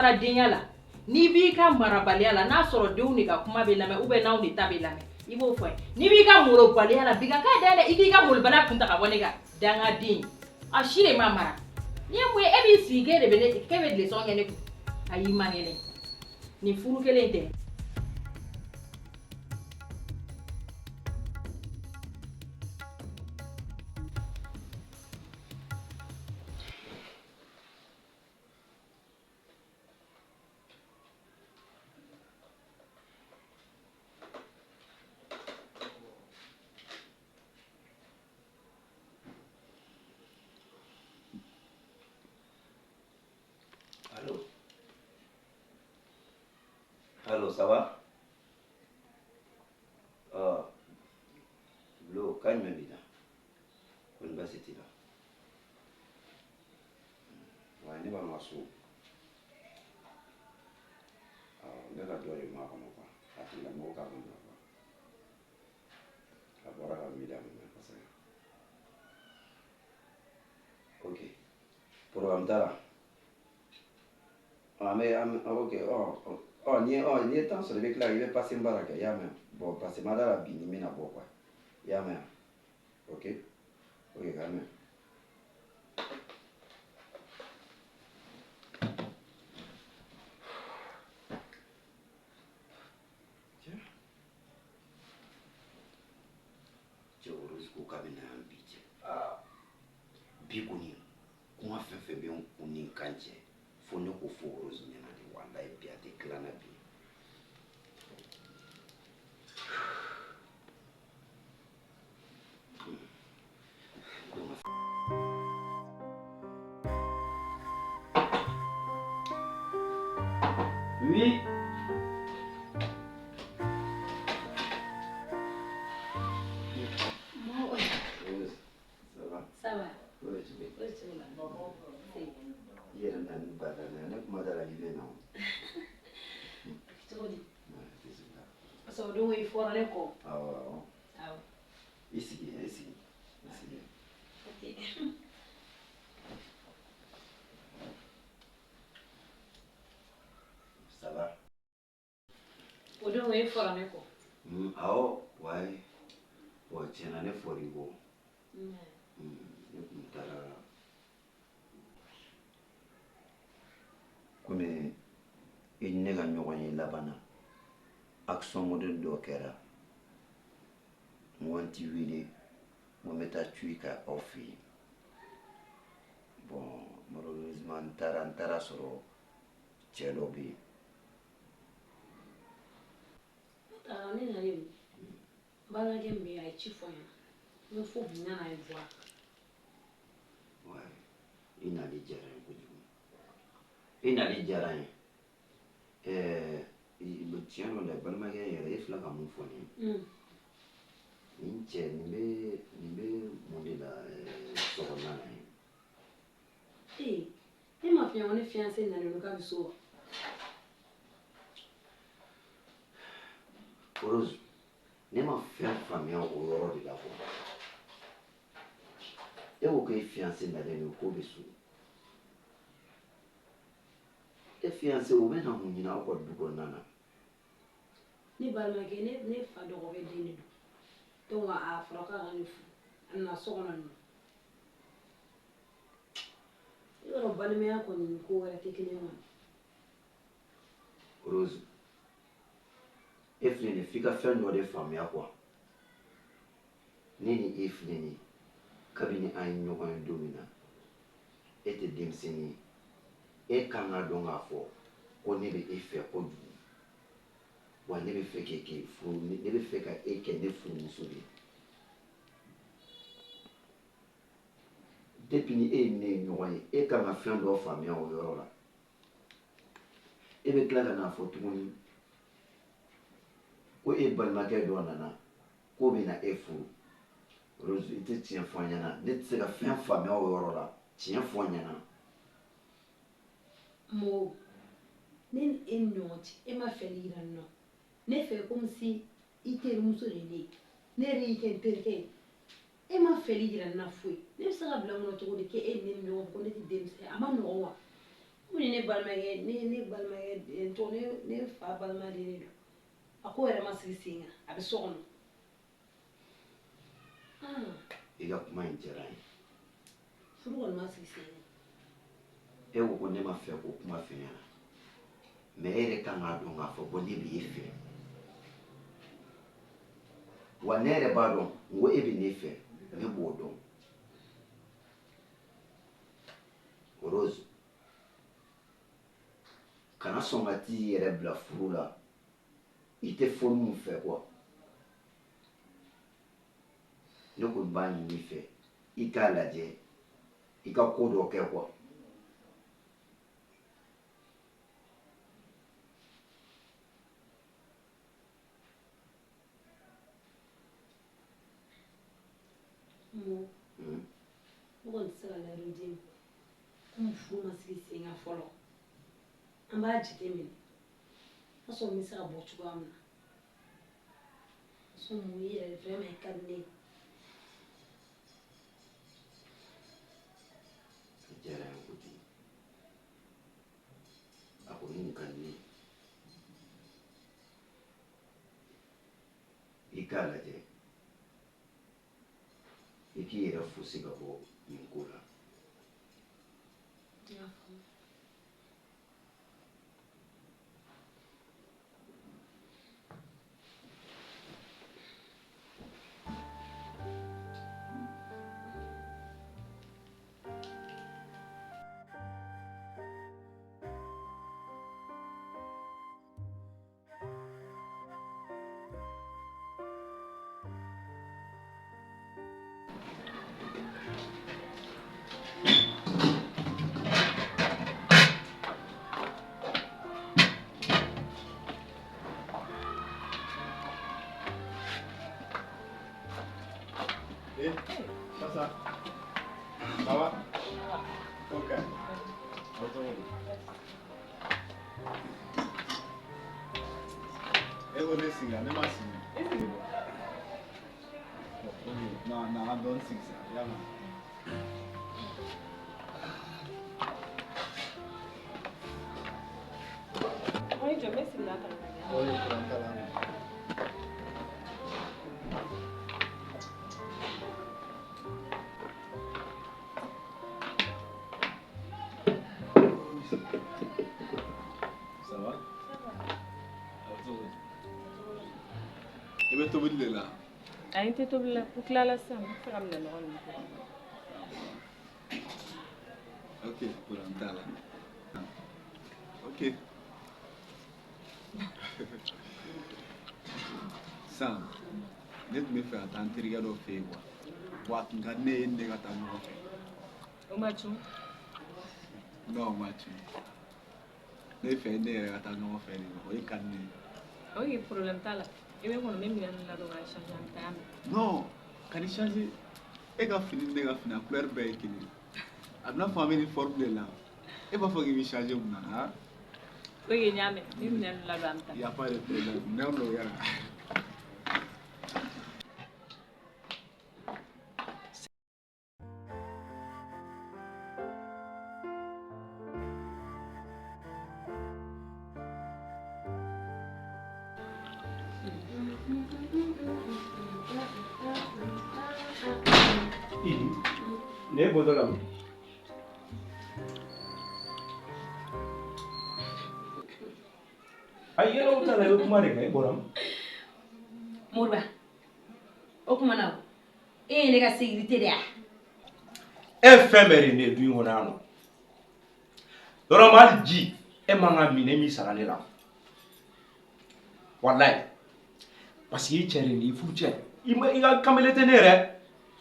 Denya la, n'i b'i ka marabaliya la, n'a sɔrɔ denw de ka kuma bɛ lamɛn ou bien n'anw de ta bɛ lamɛn, i b'o fɔ ye. N'i b'i ka molobaliya la, bi ka k'a da dɛ, i k'i ka molobaliya kun ta ka bɔ ne kan. Dangaden a si de ma mara. N'i ye mun ye, e b'i sigi k'e de bɛ ne k'e bɛ leçon kɛ ne kun. Ayi, i man kɛnɛ nin furu kelen tɛ. Allô? Allô, ça va? Ah, Blo, kan jumɛn b'i la? Kɔni baasi t'i la? Wa ne b'an ka so. Awɔ, n bɛ ka dɔ de makɔnɔ quoi. A tigilamɔgɔ k'a ma na quoi. A bɔra ka n wele a ma na kosɛbɛ. Ok, programme t'a la. An bɛ an ok, ɔ ɔ n'i ye ɔ n'i ye temps sɔrɔ, i bɛ tila, i bɛ passer n bara kɛ, i y'a mɛn? Bon, parce que ma da la bi ni n bɛna bɔ quoi, i y'a mɛn? Ok ok, k'a mɛn. Cɛ, Rose ko k'a bɛ na yan bi. Cɛ, bi kɔni, kuma fɛn fɛn bɛ n kun ni n kan cɛ, fo ne k'o fɔ Rose ɲɛna de. Walayi, bi a tɛ tila n na bi. Oui. Rose, ça va? Ça va. Oui, tu veux. O cogo la. I yɛrɛ na ni ba la, ne kuma da la k'i bɛ na o. Cogo di? Bisimila. Parce que o don i fɔra ne kɔ. Awɔ awɔ. Awɔ. I sigi, i sigi, i sigi. Ok. Ça va? O don e fɔra ne kɔ. Awɔ, wayi. Bon, tiɲɛna ne fɔr'i kɔ. Ne tun taara komi i ni ne ka ɲɔgɔn ye laban na, action modèle dɔ kɛra, n ko n t'i wele, n ko n bɛ taa cu i ka aw fɛ yen. Bon, malheureusement, n taara sɔrɔ cɛ dɔ bɛ yen. Ne taara, ne nalen, n balimakɛ min bɛ yen, a ye ci fɔ n ɲɛna. N ko fo bi n nana ye voir. Ouais, i nali diyara n ye kojugu, i nali diyara n ye. Ɛɛ, tiɲɛ don dɛ, balimakɛ yɛrɛ, e filɛ ka mun fɔ nin ye, nin cɛ nin bɛ mun de la sokɔnɔna na yen? Ee, ne ma f'i ɲɛna ko ne fiancé nalen don, k'a bɛ so wa? Rose, ne ma fɛn faamuya o yɔrɔ de la quoi. E ko k'e fiancé nalen don, k'o bɛ so. E fiancé, o bɛ na mun ɲini aw ka du kɔnɔna na? Ne balimakɛ, ne fa dɔgɔkɛ den de don. Donc a fɔra k'a ka ne furu. A nana so kɔnɔ nin. I b'a dɔn, balimaya kɔni ni ko wɛrɛ tɛ kelen ye kɔni. Rose, e filɛ nin ye, f'i ka fɛn dɔ de faamuya quoi. Ne ni e filɛ nin ye, kabini an ye ɲɔgɔn ye don min na, e tɛ denmisɛnnin ye. E kan ka dɔn k'a fɔ ko ne bɛ e fɛ kojugu wa. Ne bɛ fɛ k'e kɛ furu, ne bɛ fɛ ka e kɛ ne furumuso de ye. Depuis ni e ni ne ye ɲɔgɔn ye, e kan ka fɛn dɔ faamuya o yɔrɔ la. E bɛ tila ka n'a fɔ tuguni ko e balimakɛ dɔ nana k'o bɛ na e furu. Rose, i tɛ tiɲɛ fɔ n ɲɛna? Ne tɛ se ka fɛn faamuya o yɔrɔ la. Tiɲɛ fɔ n ɲɛna. Mo, ne ni e ni ɲɔgɔn cɛ, e ma fɛli yira n na. Ne fɛ comme si i terimuso de ye ne ye. Ne yɛrɛ y'i kɛ n terikɛ ye. E ma fɛli yira n na foyi. Ne bɛ se ka bila n kɔnɔ cogo di k'e ni ne ni ɲɔgɔn fɛ ko ne tɛ denmisɛn? A ma nɔgɔn wa? Komi ne balimakɛ ne ne balimakɛ n tɔgɔ ne ne fa balima de don a ko yɛrɛ ma sigi sen kan a bɛ so kɔnɔ. I ka kuma in diyara n ye. Furu kɔni ma sigi sen kan. E ko ko ne ma fɛ k'o kuma f'i ɲɛna mais e yɛrɛ kan k'a dɔn k'a fɔ ko ne b'e fɛ wa ne yɛrɛ b'a dɔn n ko e bɛ ne fɛ ne b'o dɔn. Rose, kana sɔn ka t'i yɛrɛ bila furu la i tɛ furu min fɛ quoi. Ne kɔni b'a ɲini i fɛ i k'a lajɛ i ka ko dɔ kɛ quoi. Ne kɔni tɛ se ka layidu d'i ma komi furu ma sigi sen kan fɔlɔ an b'a jateminɛ n'a sɔrɔ n bɛ se ka bɔ cogoya min na muso mun i yɛrɛ vraiment i ka di ne ye. A diyara n ye kojugu a kɔni kun ka di ne ye i k'a lajɛ i k'i yɛrɛ fosi ka bɔ nin ko la. N y'a faamu. Eh, sasa. Ça va? Ok. E ko ne sigi ne ma sigi. Ok, na na an dɔɔni sigi sa, y'a mɛn. Oi, jɔ n bɛ sigi ta. Ok, kuran t'a la. Ça va? A bɛ cogo di? I bɛ tobili de la? Ayi, n tɛ tobili la. N tilala sisan n bɛ fɛ ka minɛn nɔgɔ ninnu ko. Ok, problème t'a la. Ok. Sisan ne tun bɛ fɛ ka taa n terikɛ dɔ fɛ yen quoi. Wa a tun ka di ne ye ne ka taa ɲɔgɔn fɛ. O ma cun? Non, o ma cun. Ne fɛ ne yɛrɛ ka taa ɲɔgɔn fɛ de, o de ka di ne ye. Ok, problème t'a la. I bɛ kɔnɔ n bɛ minɛn ninnu ladon k'a changer an bɛ taa mɛn. Non, ka ni changer. E ka fini ni ne ka fini a couleur bɛɛ ye kelen ye. A bɛna fɔ an bɛ nin forme de la. E b'a fɔ k'i bɛ changer mun na han? Ok, n y'a mɛn. N bɛ minɛn ninnu ladon an bɛ taa. Y a pas de problème. Minɛnw don yala. Ne bɔtɔ la. Ayi, yɛlɛ o t'a la, i bɛ kuma de kan, e bɔra min? Moriba, o tuma na e ye ne ka sécurité de ye wa? E fɛn bɛɛ de ye ne ye du in kɔnɔ yan nɔ. Yɔrɔ ma hali ji, e man ka min, e m'i sara ne la. Walayi. Parce que i cɛ de ye ne ye, i furu cɛ. I ma i ka kamalen tɛ ne yɛrɛ,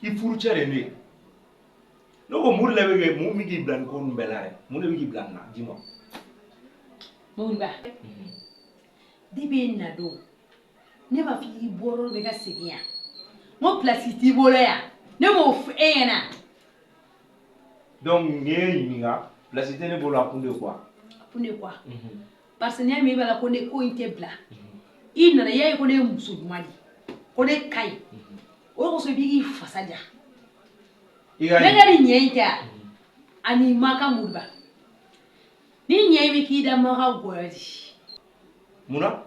i furu cɛ de ye ne ye. Ne ko mun de bɛ kɛ, mun bɛ k'i bila nin ko ninnu bɛɛ la dɛ? Mun de bɛ k'i bila nin na? Dis-moi. Moriba, depuis e na don, ne b'a fɔ i bɔra bɛ ka segin yan. N ko place t'i bolo yan. Ne m'o fɔ e ɲɛna. Donc n'i ye ɲininka, place tɛ ne bolo a kun de quoi? A kun de quoi? Parce que n'i y'a mɛn i b'a la ko ne ko in tɛ bila. I nana i y'a ye ko ne ye muso ɲuman de ye. Ko ne ka ɲi. O de kosɔn i b'i k'i fasa ja. I ka Ne ka nin ɲɛ in tɛ wa? Ani ma kan Moriba. Ni ɲɛ bɛ k'i da maga gɔyɔ di. Mun na?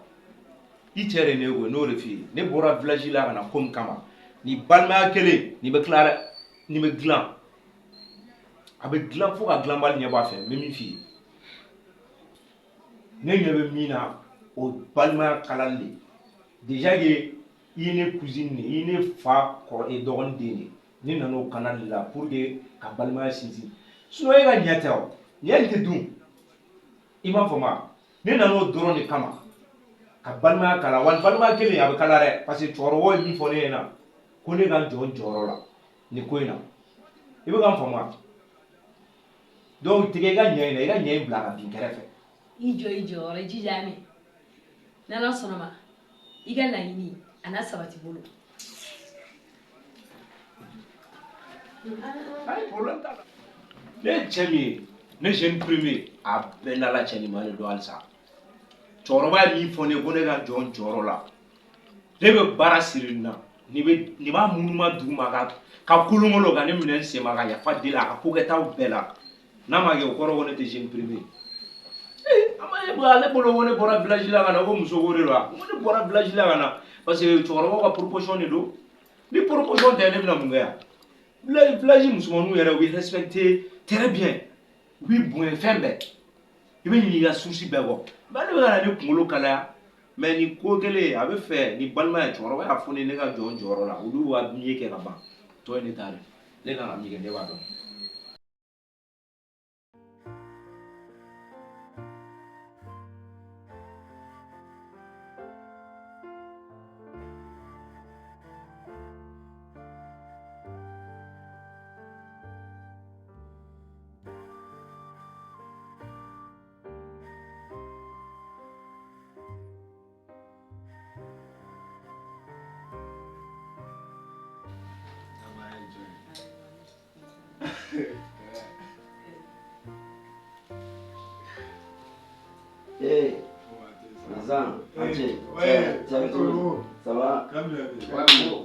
I cɛ de ne ye koyi, n'o de f'i ye. Ne bɔra village la ka na ko min kama, nin balimaya kelen nin bɛ tila dɛ, nin bɛ dilan. A bɛ dilan fo ka dilanbali ɲɛ b'a fɛ. N bɛ min f'i ye, ne ɲɛ bɛ min na, o balimaya kalali de. Déjà que i ye ne cousine de ye, i ye ne fa kɔrɔ dɔgɔnin den de ye. Ne nana o kanali de la pour que ka balimaya sinsin. Sinon e ka ɲɛ tɛ o, ɲɛ in tɛ dun. I m'a faamu wa? Ne nana o dɔrɔn de kama ka balimaya kala. Wa balimaya kelen a bɛ kala dɛ, parce que cɛkɔrɔbaw ye min fɔ ne ɲɛna, ko ne ka n jɔ n jɔyɔrɔ la nin ko in na. I bɛ ka n faamu wa? Donc tigɛ i ka ɲɛ in na, i ka ɲɛ in bila ka bin kɛrɛfɛ. I jɔ i jɔyɔrɔ, i jija mɛn. N'Ala sɔnna ma, i ka laɲini a n'a sabati bolo. Ayi, problème t'a la. Ne ye cɛ min ye, ne jeune premier, a bɛɛ n'Ala cɛ nin ma de don halisa. Cɛkɔrɔba ye min fɔ ne ye, ko ne ka jɔ n jɔyɔrɔ la. Ne bɛ baara siri nin na, nin bɛ nin b'a munuma duguma ka kolonkolon ka ne minɛ n sen ma ka yafa deli a ka kokɛtaw bɛɛ la. N'a ma kɛ, o kɔrɔ ko ne tɛ jeune premier ye. Ee, a ma ye ale bolo ko ne bɔra village la ka na, ko muso ko de don wa? Ko ne bɔra village la ka na parce que cɛkɔrɔbaw ka proposition de don. Ni proposition tɛ, ne bɛna mun kɛ yan? Village musomaninw yɛrɛ, u b'i respecter très bien, u b'i bonya fɛn bɛɛ, i bɛ ɲinɛ i ka souci bɛɛ kɔ. Mais ne bɛ ka na ne kunkolo kalaya. Mais nin ko kelen a bɛ fɛ ni balimaya, cɛkɔrɔba y'a fɔ ne ne ka jɔ n jɔyɔrɔ la, olu b'a mieux kɛ ka ban. Tɔ ye ne ta de, ne kan ka min kɛ, ne b'a dɔn. Eh, Razan, Ance, cɛ bɛ cogo di? Ça va?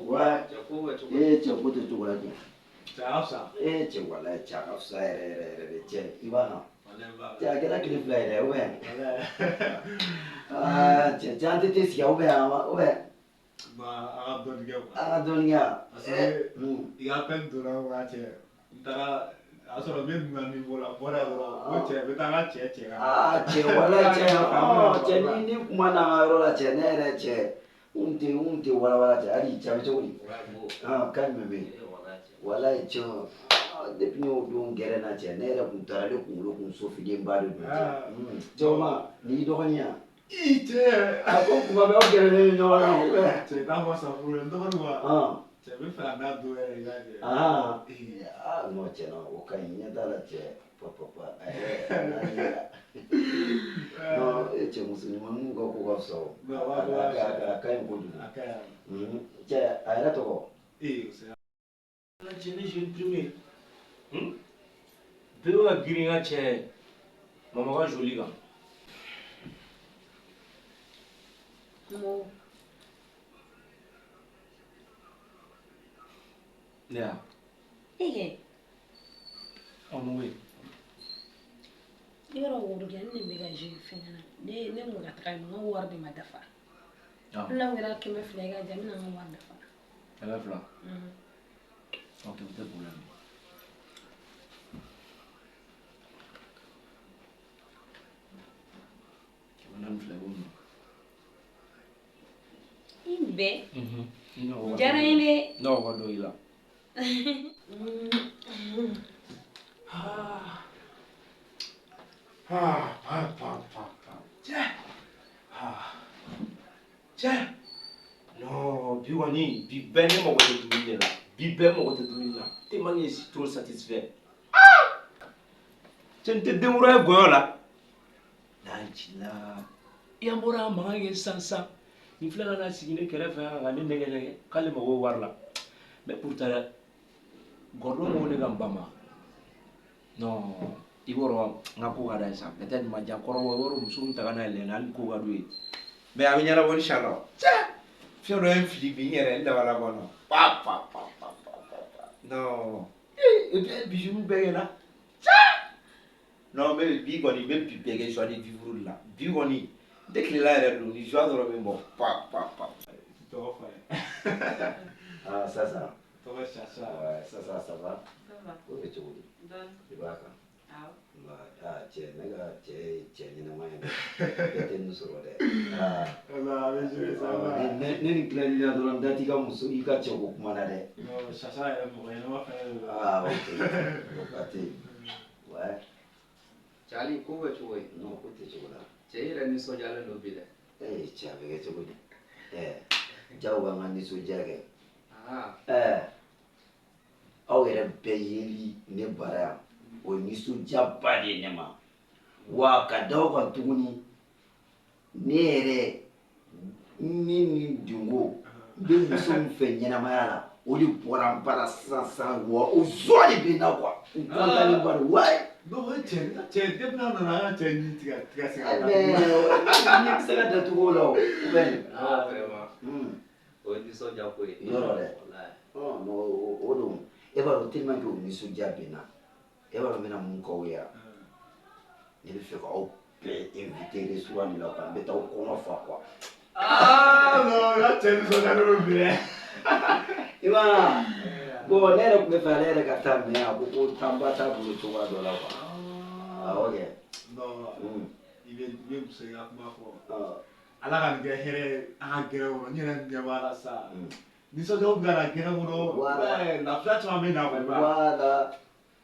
Ouais. Eh, cɛ ko tɛ cogo la ten. Eh, cɛ walayi, cɛ a ka fisa yɛrɛ yɛrɛ yɛrɛ de cɛ. I b'a kan. Cɛ a kɛra tile 2 yɛrɛ ou bien? Ah, cɛ cɛ an tɛ te sigi ou bien ou bien? Ba, a ka dɔɔnin kɛ quoi. A ka dɔɔnin kɛ. Parce que i ka appel donna waati cɛ, n taara a sɔrɔ n bɛ na niveau la, n bɔra yen dɔrɔn, n ko cɛ, n bɛ taa n ka cɛ cɛ ka na. Ah, cɛ walayi cɛ, ɔ cɛ ni kuma n'an ka yɔrɔ la cɛ, ne yɛrɛ cɛ, n tɛ walawala cɛ, hali cɛ a bɛ cogo di? Ah, kan jumɛn bɛ yen? Walayi cɛ, depuis ne y'o don gɛrɛ na cɛ, ne yɛrɛ kun taara, ne kunkolo kun sofilenba de don cɛ. Cɛkɔrɔba, nin y'i dɔgɔnin ye wa? I cɛ. A ko kuma bɛɛ aw gɛrɛlen bɛ ɲɔgɔn na o bɛɛ. Cɛ t'a fɔ sa furu n dɔgɔnin wa? Cɛ bɛ fɛ ka n'a don yɛrɛ i ka cɛ. Ah, ah non cɛ non, o ka ɲi, ɲɛ t'a la cɛ. Pa pa pa. Non, e cɛ muso ɲumanninw ka ko ka fisa o. A ka ɲi kojugu. A ka ɲi. Cɛ a yɛrɛ tɔgɔ? Ee, o Cɛ ne jeune premier. Bɛɛ bɛ ka girin ka cɛ mama ka joli kan. Ne ya. E kɛ. Ɔ mun bɛ yen? I b'a dɔn worokɛ ne bɛ ka jouer fɛn na, ne kun bɛ ka taga yen nɔ, n ka wari de ma dafa. Hali n'a kɛra 200 ye, i ka di yan, n bɛna n ka wari dafa. 200? Ok, o tɛ problème ye. 402 i b'o minɛ. I ni bɛɛ. Diyara n ye dɛ. Ne ka dɔ i la. Ah, pa, pa, pa, pa. Cɛ. Ah. Cɛ. Non, bi kɔni, bi bɛɛ ne mago tɛ dumuni de la. Bi bɛɛ mago tɛ dumuni na. Tellement que je suis trop satisfait. Ah! Cɛ n tɛ denkura ye gɔyɔ la. Lajila. I an bɔra mankan kɛ sisan sisan. Nin filɛ ka na sigi ne kɛrɛfɛ yan ka ne nɛgɛ nɛgɛ k'ale mago bɛ wari la. Mais pourtant Gordon ko ne ka n ba ma. Non, i b'a dɔn n ka ko ka d'a ye sa. Peut-être ma diya kɔrɔbɔ, i b'a dɔn muso min ta ka n'a yɛlɛ hali ko ka d'u ye. Mais a bɛ ɲɛnabɔ inchallah. Cɛ! Fiɲɛ dɔ ye n fili bi n yɛrɛ n dabala banna. Pa pa pa pa pa pa. Non. Et puis bijou bɛɛ kɛ na. Cɛ! Non, mais bi kɔni n bɛ bi bɛɛ kɛ joie de vivre la. Bi kɔni n tɛ tilela yɛrɛ dun ni joie dɔrɔn bɛ n bɔ pa pa pa. Tɔgɔ fɔ ye. Ah, Sasa. Tɔgɔ Sasa. Ouais, Sasa, ça va? Ça va. O bɛ cogo di? Dɔɔni. I b'a kan? Awɔ. Nka aa cɛ, ne ka cɛ ye cɛ ɲɛnama ye dɛ. Bɛɛ tɛ nin sɔrɔ dɛ. Aa. Wala, a bɛ jouer ça va. Ne ni tilali la dɔrɔn, da t'i ka muso i ka cɛ ko kuma na dɛ. Non, Sasa yɛrɛ mɔgɔ ɲɛnama fɛnɛ de don. Ah, ok. O ka te. Ouais. Cali, ko bɛ cogo di? Non, ko tɛ cogo la. Cɛ i yɛrɛ nisɔndiyalen don bi dɛ. Eh, cɛ, a bɛ kɛ cogo di? Eh, jagoya n ka nisɔndiya kɛ. Ah. Eh, aw yɛrɛ bɛɛ yeli ne bara yan, o ye nisɔndiyaba de ye ne ma. Wa ka da o kan tuguni, ne yɛrɛ ni nin dingo n bɛ muso min fɛ ɲɛnamaya la, o de bɔra n bara sisan sisan, wa o joie de bɛ n na quoi. N kɔntannen ba don, ouais. Non, o ye cɛ cɛ depuis n'a nana an ka cɛ ɲin tigɛ tigɛ se ka Eh ben, ɲɛ bɛ se ka datugu o la o, ou bien? Ah, vraiment. O ye nisɔndiya ko ye. Yɔrɔ dɛ. Walayi. Ɔ non, o don, e b'a dɔn tellement que o nisɔndiya bɛ n na, e b'a dɔn n bɛna mun k'aw ye yan? Ne bɛ fɛ k'aw bɛɛ inviter restaurant de la quoi, n bɛ taa aw kɔnɔ fa quoi. Ah non, n ka cɛ nisɔndiyalen don bi dɛ. I m'a ye, bon, ne yɛrɛ tun bɛ fɛ ale yɛrɛ ka taa, mais a ko ko temps ba t'a bolo cogoya dɔ la quoi. Awɔ kɛ. Non, i bɛ muso i ka kuma fɔ. Ala ka nin kɛ hɛrɛ ye an ka gɛrɛn kɔnɔ, n yɛrɛ ɲɛ b'a la sa. Nisɔndiyaw bɛ ka na gɛrɛn kɔnɔ. Voilà. Ouais, lafiya caman bɛ na quoi. Voilà.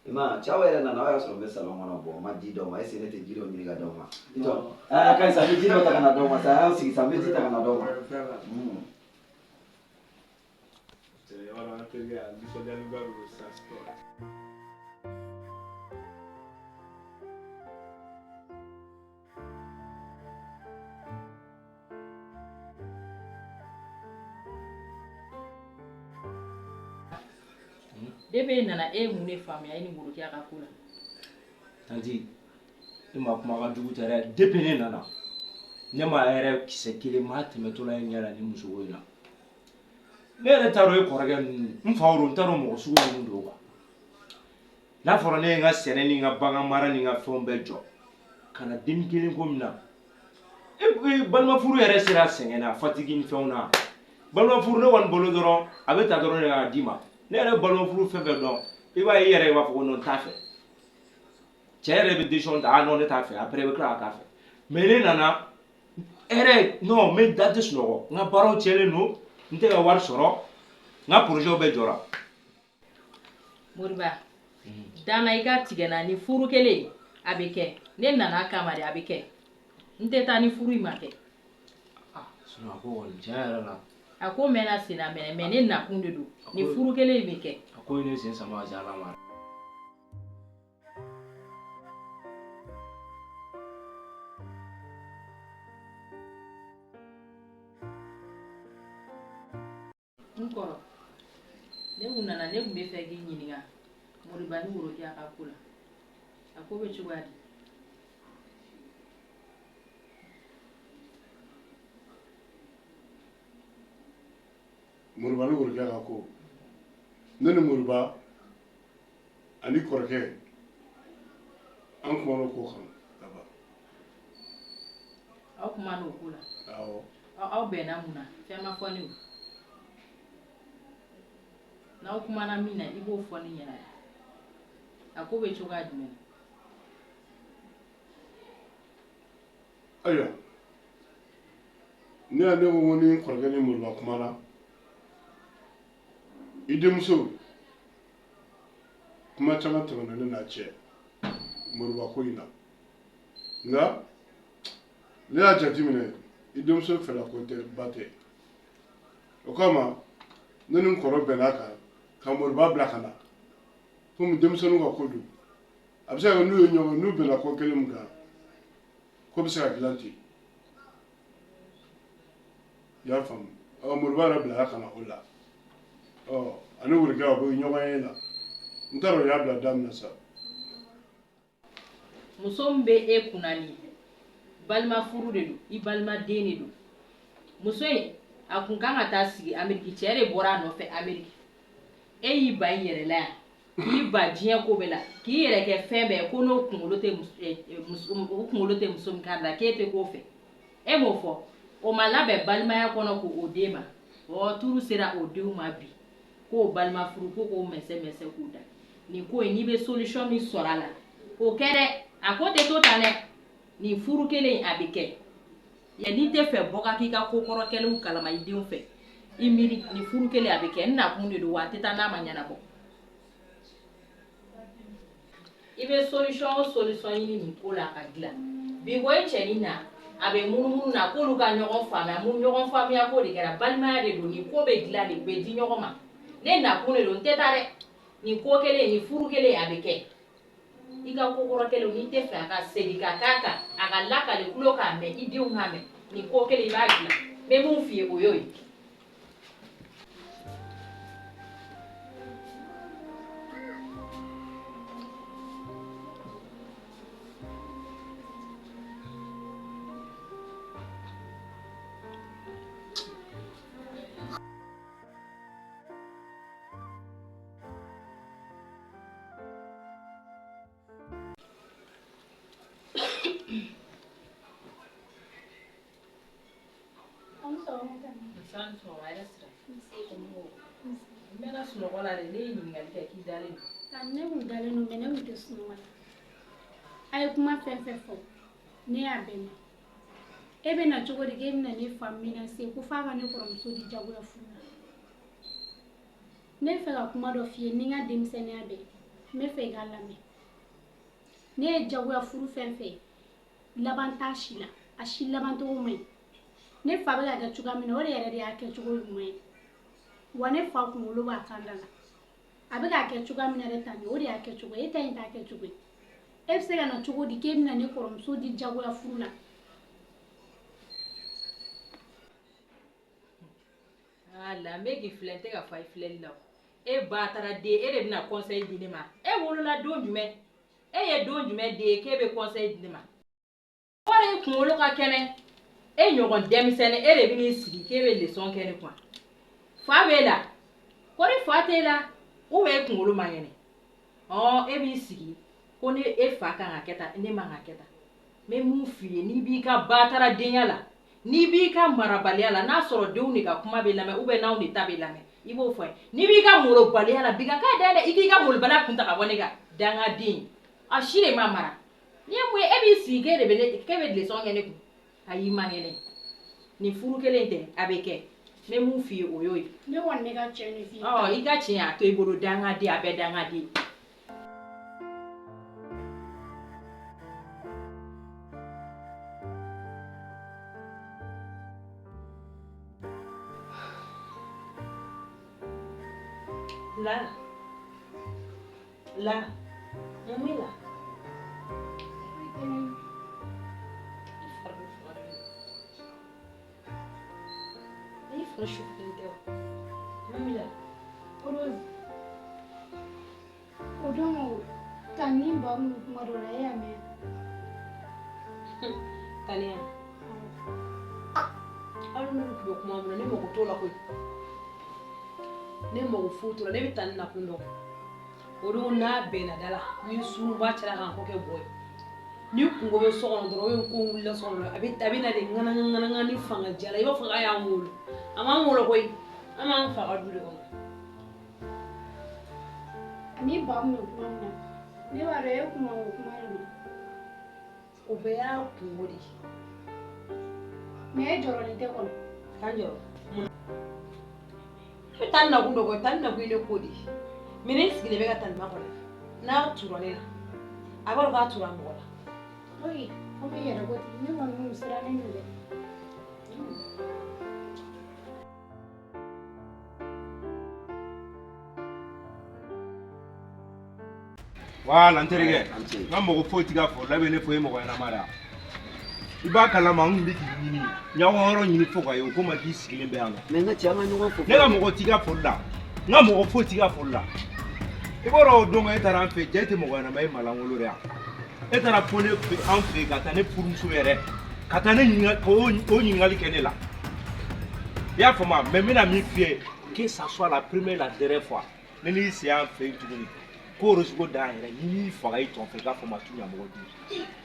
I m'a ye, cɛw yɛrɛ nana, o y'a sɔrɔ n bɛ salon kɔnɔ, bon, n ma ji d'aw ma, est ce que ne tɛ ji dɔ ɲini ka d'aw ma? I jɔ. Aa, ka ɲi sa, n bɛ ji dɔ ta ka na d'aw ma sa, a y'aw sigi sa, n bɛ ji ta ka na d'aw ma. Cɛ, i b'a dɔn an terikɛ a nisɔndiyalenba don sisan. Depuis e nana, e ye mun de faamuya e ni Worokiya ka ko la? Tantie, e ma kuma ka jugu tɛ dɛ. Depuis ne nana, ne ma yɛrɛ kisɛ kelen maa tɛmɛtɔ la e ɲɛ la ni musoko in na. Ne yɛrɛ t'a dɔn e kɔrɔkɛ ninnu, n fa don, n t'a dɔn mɔgɔ sugu minnu don quoi. N'a fɔra ne ye n ka sɛnɛ ni n ka bagan mara ni n ka fɛnw bɛɛ jɔ ka na denni kelen ko min na, e balimafuru yɛrɛ sera sɛgɛn na, fatigue ni fɛnw na. Balimafuru ne kɔni bolo dɔrɔn, a bɛ ta dɔrɔn de k'a d'i ma. Ne yɛrɛ balimafuru fɛn fɛn dɔn, i b'a ye i yɛrɛ b'a fɔ ko non, n t'a fɛ. Cɛ yɛrɛ bɛ décision ta, ah non, ne t'a fɛ, après i bɛ tila ka k'a fɛ. Mais ne nana hɛrɛ, non, n bɛ da tɛ sunɔgɔ, n ka baaraw tiɲɛlen don, n tɛ ka wari sɔrɔ, n ka projet bɛɛ jɔra. Moriba, danna i ka tigɛ na ni furu kelen a bɛ kɛ. Ne nana a kama de, a bɛ kɛ. N tɛ taa ni furu in ma kɛ. Sinon a ko kɔni tiɲɛ yɛrɛ la. A ko mɛnna sen na mɛnɛ, mais ne nakun de don. Ni furu kelen in bɛ kɛ. A ko ye ne sen sama ka se Ala ma. N kɔrɔ, ne kun nana, ne kun bɛ fɛ k'i ɲininka Moriba ni Worokiya ka ko la. A ko bɛ cogoya di? Moriba ni Worokiya ka ko, ne ni Moriba ani kɔrɔkɛ, an kumana o ko kan ka ban. Aw kuma n'o ko la? Awɔ. Aw bɛnna mun na? Fɛn ma fɔ ne o. N'aw kumana min na, i b'o fɔ ne ɲɛna. A ko bɛ cogoya jumɛn na? Ayiwa, ne y'a ne ko ko ni kɔrɔkɛ ni Moriba kumana, i denmuso kuma caman tɛmɛna ne n'a cɛ Moriba ko in na, nka ne y'a jateminɛ i denmuso fɛla ko tɛ ba tɛ. O kama ne ni n kɔrɔ bɛn'a kan ka Moriba bila ka na, komi denmisɛnninw ka ko don, a bɛ se ka kɛ n'u ye ɲɔgɔn n'u bɛnna ko kelen min kan, ko bɛ se ka dilan ten. I y'a faamu? Ɔ, Moriba yɛrɛ bilara ka na o la. Ɔ, ani Worokiya u bɛ ɲɔgɔn ye la, n t'a dɔn u y'a bila da min na sa. Muso min bɛ e kunna nin ye, balima furu de don, i balima den de don. Muso in, a kun kan ka taa sigi Ameriki, cɛ de bɔra a nɔfɛ Ameriki. E y'i ban i yɛrɛ la yan. K'i ban diɲɛ ko bɛɛ la, k'i yɛrɛ kɛ fɛn bɛɛ ko n'o kunkolo tɛ muso, o kunkolo tɛ muso min kan la, k'e tɛ k'o fɛ. E m'o fɔ, o ma labɛn balimaya kɔnɔ k'o d'e ma. Ɔ turu sera o denw ma bi, k'o balima furu ko k'o mɛsɛ mɛsɛ k'u da. Nin ko in, n'i bɛ solution min sɔrɔ a la, o kɛ dɛ. A ko tɛ to tan dɛ. Nin furu kelen a bɛ kɛ. N'i tɛ fɛ bɔ ka k'i ka ko kɔrɔ kɛlenw kalama i denw fɛ, i miiri nin furu kelen a bɛ kɛ. N nakun de don wa, a tɛ taa n'a ma ɲɛnabɔ. I bɛ solution o solution ɲini nin ko la a ka dilan bi. Ko e cɛnin na, a bɛ munumunu na k'olu ka ɲɔgɔn faamuya. Mun ɲɔgɔn faamuya ko de kɛra? Balimaya de don. Nin ko bɛ dilan de, u bɛ di ɲɔgɔn ma. Ne nakun de don, n tɛ taa dɛ. Nin ko kelen, nin furu kelen a bɛ kɛ. I ka ko kɔrɔ kɛlenw, n'i tɛ fɛ a ka segin ka k'a kan, a ka lakale tulo k'a mɛn, i denw k'a mɛn, nin ko kelen i b'a dilan. N bɛ mun f'i ye, o y'o ye. San sɔgɔma yɛrɛ sira. N mɛnna sunɔgɔ la dɛ, ne ye ɲininkali kɛ k'i dalen don. Ne kun dalen don, mais ne kun tɛ sunɔgɔ la. A ye kuma fɛn fɛn fɔ, ne y'a bɛɛ mɛn. E bɛ na cogo di k'e bɛna ne fa menacer ko f'a ka ne kɔrɔmuso di jagoya furu la? Ne bɛ fɛ ka kuma dɔ f'i ye ni n ka denmisɛnninya bɛɛ, n bɛ fɛ i k'a lamɛn. Ne ye jagoya furu fɛn fɛn, laban t'a si la, a si labancogo man ɲi. Ne fa bɛ ka kɛ cogoya min na, o de yɛrɛ de y'a kɛcogo ɲuman ye. Wa ne fa kunkolo b'a kan da la, a bɛ k'a kɛ cogoya min na dɛ, tan o de y'a kɛcogo ye. E ta in t'a kɛcogo ye. E bɛ se ka na cogo di k'e bɛna ne kɔrɔmuso di jagoya furu la? Ala, n bɛ k'i filɛ, n tɛ ka fa i filɛli la o. E ba taara den, e de bɛna conseil di ne ma. E wolola don jumɛn? E ye don jumɛn den ye k'e bɛ conseil di ne ma? Kɔrɔ e kunkolo ka kɛnɛ, e ɲɔgɔn denmisɛnnin, e de bɛn'i sigi k'e bɛ leçon kɛ ne kun. Fa b'e la, kɔri fa t'e la, ou bien e kunkolo man kɛnɛ? Ɔ e b'i sigi ko ne e fa kan ka kɛ tan, ne man ka kɛ tan. N bɛ mun f'i ye, n'i b'i ka batara denya la, n'i b'i ka marabaliya la, n'a sɔrɔ denw de ka kuma bɛ lamɛn ou bien n'anw de ta bɛ lamɛn, i b'o fɔ n ye. N'i b'i ka molobaliya la, bi ka k'a da dɛ, i k'i ka molobaliya kun ta ka bɔ ne kan. Dangaden, a si de ma mara. N'i ye mun ye, e b'i sigi k'e de bɛ ne, k'e bɛ leçon kɛ ne kun. Ayi, i man kɛnɛ. Nin furu kelen tɛ, a bɛ kɛ. N bɛ mun f'i ye, o y'o ye. Ne kɔni bɛ ka tiɲɛ de f'i ye. Ɔ i ka tiɲɛ a to i bolo, dangaden, a bɛɛ dangaden. La la, mun b'i la? I fari bɛ faga. I fari sufilen tɛ o. Mun b'i la? Rose, o don ta ni ba min kuma dɔ la, e y'a mɛn? Taniya, hali n'olu tun bɛ kuma mun na, ne mago t'o la koyi. Ne mago foyi t'o la. Ne bɛ taa ni nakun dɔn. O don n'a bɛnna da la ni suruba cɛla k'an kɔ kɛ bɔ ye, ni kungo bɛ so kɔnɔ dɔrɔn, o ko wulila so kɔnɔ, a bɛ na de ŋanaŋa ŋanaŋa ni fanga jala, i b'a fɔ k'a y'an wolo. A m'an wolo koyi, an b'an fa ka du de kɔnɔ. Ani ba min bɛ kuma min na, ne b'a dɔn e kuma o kuma de don. O bɛɛ y'a kungo de ye. Mais e jɔrɔlen tɛ kɔni? K'an jɔrɔ mun? Ne bɛ taa nakun dɔ kɔ, taa nakun ye ne ko de ye. Mais ne sigilen bɛ ka tanima kɔnɔ, n'a tura ne la, a b'a dɔn k'a tura mɔgɔ la. Ok, komi i yɛrɛ ko ten, ne kɔni kun sirannen don dɛ. Voilà, n terikɛ, n ka mɔgɔ foyi t'i ka foro la, bɛ ne fɔ e mɔgɔ ɲɛnama de ya. I b'a kalama, n kun bɛ k'i ɲini, n y'aw ka yɔrɔ ɲini fo ka ye, o ko ma k'i sigilen bɛ yan nɔ. Mais n ka cɛ, an ka ɲɔgɔn fo. Ne ka mɔgɔ t'i ka foli la, n ka mɔgɔ foyi t'i ka foli la. I b'a dɔn, o don e taara an fɛ, cɛ tɛ mɔgɔ ɲɛnama ye, malangolo de ya. E taara fo ne fɛ, an fɛ, ka taa ne furumuso yɛrɛ, ka taa ne ɲininka, k'o o ɲininkali kɛ ne la. I y'a faamu? Mais n bɛna min f'i ye, que ça soit la première et la dernière fois ne n'i sen an fɛ yen tuguni. Ko Rose ko dan yɛrɛ n'i m'i faga i tɔn fɛ i k'a fɔ ma tu ɲamɔgɔ di.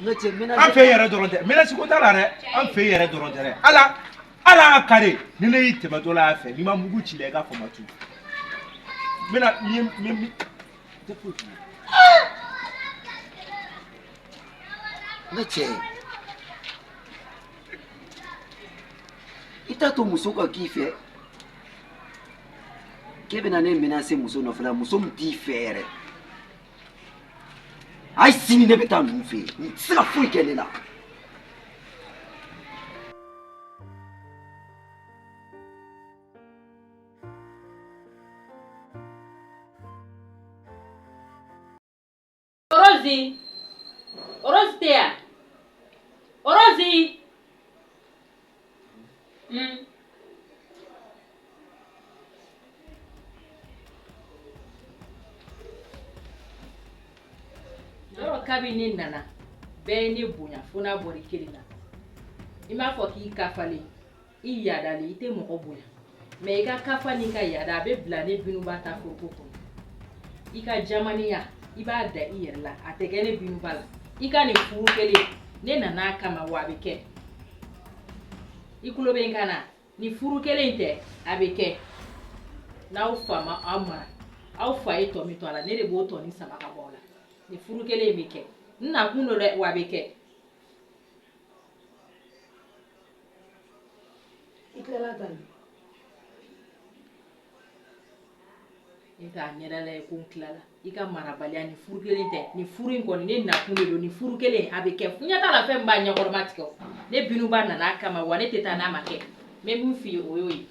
N ka cɛ menace. An fɛ yɛrɛ dɔrɔn tɛ, menace ko t'a la dɛ, an fɛ yɛrɛ dɔrɔn tɛ dɛ. Ala ala y'a kari ni ne y'i tɛmɛtɔ la a fɛ n'i ma mugu ci la i k'a fɔ ma tu. N bɛna n ye n ye tɛ foyi f'i ye. N ka cɛ, i t'a to muso ka k'i fɛ k'e bɛna ne menacer muso nɔfɛ la, muso min t'i fɛ yɛrɛ. Hali sini ne bɛ taa ninnu fɛ yen, n tɛ se ka foyi kɛ ne la. Rosie, Rose tɛ yan? Rosie. Yɔrɔ kabi ne nana, bɛɛ ye ne bonya fo n'a bɔra i kelen na. I m'a fɔ k'i kafalen, i yadalen, i tɛ mɔgɔ bonya. Mais i ka kafa n'i ka yada a bɛ bila ne Binuba ta foroko kɔnɔ. I ka jamaniya, i b'a da i yɛrɛ la, a tɛ kɛ ne Binuba la. I ka nin furu kelen, ne nana a kama wa a bɛ kɛ. I kulo bɛ n kan na, nin furu kelen in tɛ, a bɛ kɛ. N'aw fa ma aw mara, aw fa ye tɔ min to a la, ne de b'o tɔ nin sama ka bɔ aw la. Nin furu kelen in bɛ kɛ. N nakun don dɛ, wa a bɛ kɛ. I tilala tan. E k'a ɲɛda lajɛ ko n tilala. I ka marabaliya nin furu kelen tɛ, nin furu in kɔni ne nakun de don, nin furu kelen a bɛ kɛ. Ɲɛ t'a la fɛn min b'a ɲɛkɔrɔma tigɛ o. Ne Binuba nana a kama wa ne tɛ taa n'a ma kɛ. N bɛ min f'i ye o y'o ye.